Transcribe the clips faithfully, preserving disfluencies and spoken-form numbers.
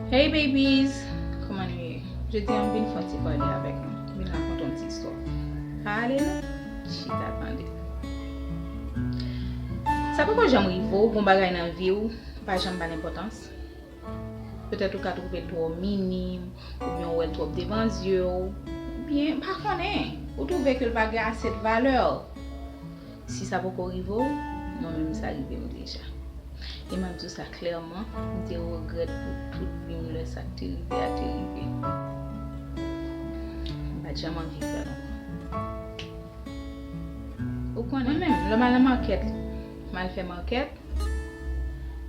Hey babies! Kòman nou ye? Jodi a m vin fè yon ti pale avèk nou. M vin rakonte yon ti istwa. Ale non, chita tande. Sa poko janm rive w, gon bagay nan vi w, pa janm ba l enpòtans. Petèt ou ka twouve l twò minim, oubyen w wè l twòp devan zye w, oubyen, m pa konnen, ou twouve ke l pa gen ase de valè. Si sa poko rive w, mwen menm sa rive m deja. E m ap di w sa klèman, m te regrèt pou tout vi m lè sa k te rive a te rive. M pa t janm anvi fè l ankò. Ou konnen, mwen menm, lè m al nan makèt, m al fè makèt,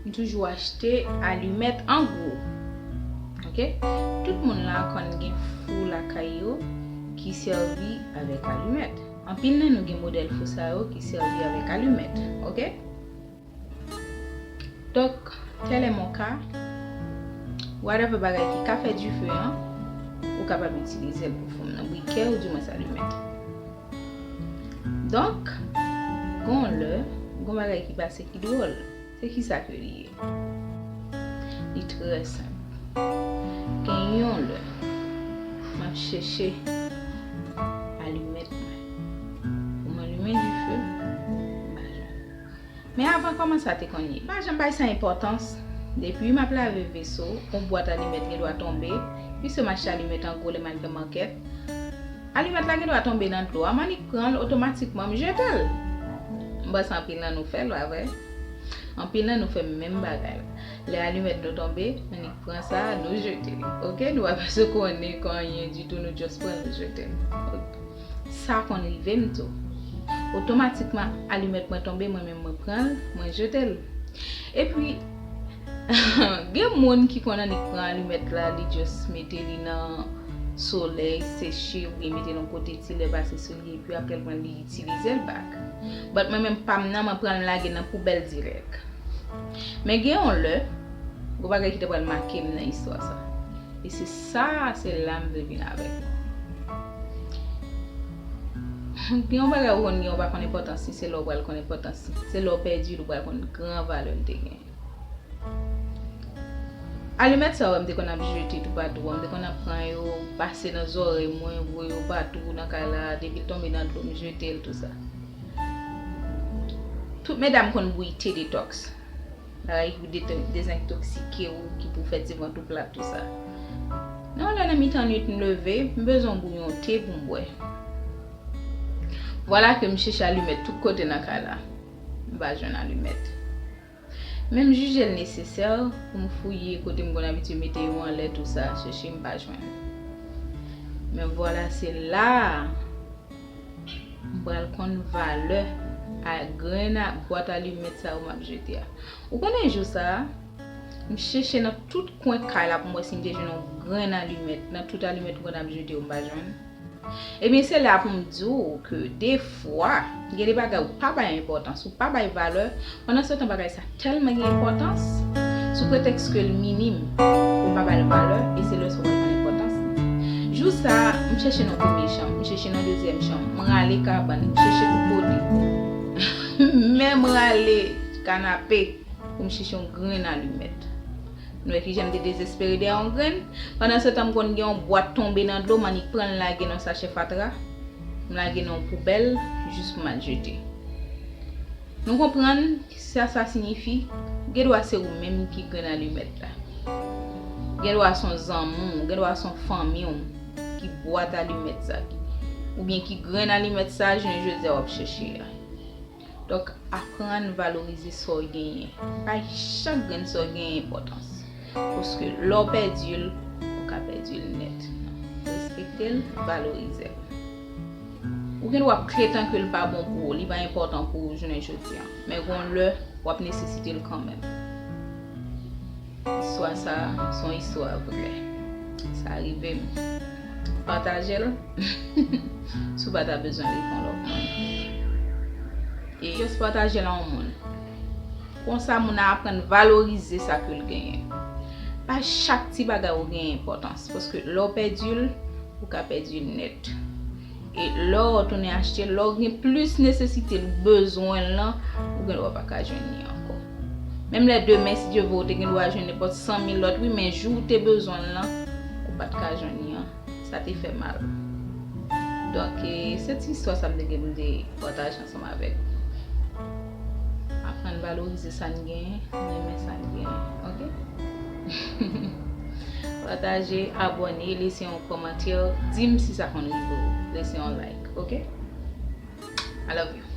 m toujou achte alimèt an gwo. Oke? Tout moun la konn gen fou lakay yo ki sèvi avèk alimèt. Anpil nan nou gen modèl fou sa yo ki sèvi avèk alimèt. Oke? Donk, tel est mon cas, whatever bagay ki ka fè dife an, ou kapab itilize l pou fou m nan brikè ou dimwens alimèt. Donk, gon lè, gon bagay ki pase ki dwòl. Se kisa ke li ye? Li trè senp. Gen yon lè, m ap chèche alimèt mwen. Pou m alimen dife, m pa jwenn. Men avan, kòman sa te konn ye? M pa janm bay sa enpòtans. Depi m ap lave veso, yon bwat alimèt gen dwa tonbe. Piske m achte alimèt an gwo lè m al fè makèt, alimèt la gen dwa tonbe nan dlo a, m annik pran l otomatikman, m jete l. M panse anpil nan nou fè l, pa vre? Anpil nan nou fè menm bagay la. Lè alimèt nou tonbe, nou annik pran sa, nou jete l. Oke? Nou pa bezwen konnen anyen ditou, nou just pran l, nou jete l. Oke. Sa konn rive m tou. Otomatikman, alimèt mwen tonbe, mwen menm mwen pran l, mwen jete l. Epi, gen moun ki konn annik pran alimèt la, li just mete li nan solèy, seche, oubyen mete l yon kote, ti lè pase sou li, epi apre l pran li itilize l back. But mwen menm pa m nan, mwen pran l lage nan poubèl dirèk. Men gen yon lè, gon bagay ki te pral make m nan istwa sa. E se sa, se la m vle vin avèk nou. Gen yon bagay ou konn gen, ou pa konn enpòtans li, se lè ou pral konn enpòtans li. Se lè ou pèdi l, ou pral konn gran valè l te genyen. Alimèt sa yo, m te konn ap jete toupatou, m te konn ap pran yo, pase nan zòrèy mwen, voye yo patou nan kay la, depi l tonbe nan dlo, m jete l, tou sa. Tout medam konn bouyi te detox. Bagay ki pou dete-, dezentoksike w, ki pou fè ti vant ou plat, tou sa. Nan yon lè nan mitan nwit, m leve, m bezwen yon bouyon te pou m bwè. Vwala ke m chèche alimèt tout kote nan kay la. M pa jwenn alimèt. Men m jije l nesesè pou m fouye kote m konn abitye mete yo anlè, tou sa, chèche, m pa jwenn. Men vwala, se la a m pral konn valè a grenn a bwat alimèt sa yo m ap jete a. Ou konnen jou sa a, m chèche nan tout kwen kay la pou m wè si m te jwenn yon grenn alimèt. Nan tout alimèt m konn ap jete yo, m pa jwenn. Ebyen, se la pou m di w ke defwa, gen de bagay ou pa bay enpòtans, ou pa bay valè, pandan se tan bagay sa tèlman gen enpòtans, sou pretèks ke l minim, ou pa ba l valè, e se lè sa w pral konn enpòtans li. Jou sa a, m chèche nan premye chanm, m chèche nan dezyèm chanm, m rale kabann, m chèche tout kote. Men m rale kanape pou m chèche yon grenn alimèt. Nou wè kijan m te dezespere dèyè yon grenn? Pandan se tan, m konn gen yon bwat tonbe nan dlo, m annik pran l lage nan yon sachè fatra, m lage nan yon poubèl, jis pou m al jete. Nou konprann sa sa siyifi? Gen dwa se ou menm ki grenn alimèt la. Gen dwa se yon zanmi w, gen dwa se yon fanmi w ki bwat alimèt sa, ki, oubyen ki grenn alimèt sa, jounen jodi a w ap chèche a. Donk, aprann valorize sa w genyen. Bay chak grenn sa w genyen enpòtans. Paske lè w pèdi l, ou ka pèdi l nèt. Respekte l, valorize l. Ou gen dwa pretann ke l pa bon pou ou, li pa enpòtan pou ou jounen jodi a. Men gon lè, w ap nesesite l kanmenm. Istwa sa, se yon istwa vrè. Sa rive m. Pataje l. Si w pa ta bezwen li pou yon lòt moun. E just pataje l a yon moun. Konsa, moun nan aprann valorize sa ke l genyen. Bay chak ti bagay ou genyen enpòtans. Paske lè w pèdi l, ou ka pèdi l nèt. E lè w tounen achte l, lè w gen plis nesesite l, bezwen l lan, ou gen dwa pa ka jwenn li ankò. Menm lè demen, si Dye vle, ou te gen dwa jwenn nenpòt san mil lòt, wi, men jou ou te bezwen l lan, ou pa t ka jwenn li an. Sa te fè mal. Donk, e, se ti istwa sa m te gen pou m te pataje ansanm avèk ou. Aprann valorize sa n genyen, renmen sa n genyen, oke? Pataje, abòne, lese yon kòmantè, di m si sa konn rive w, lese yon like, oke? I love you.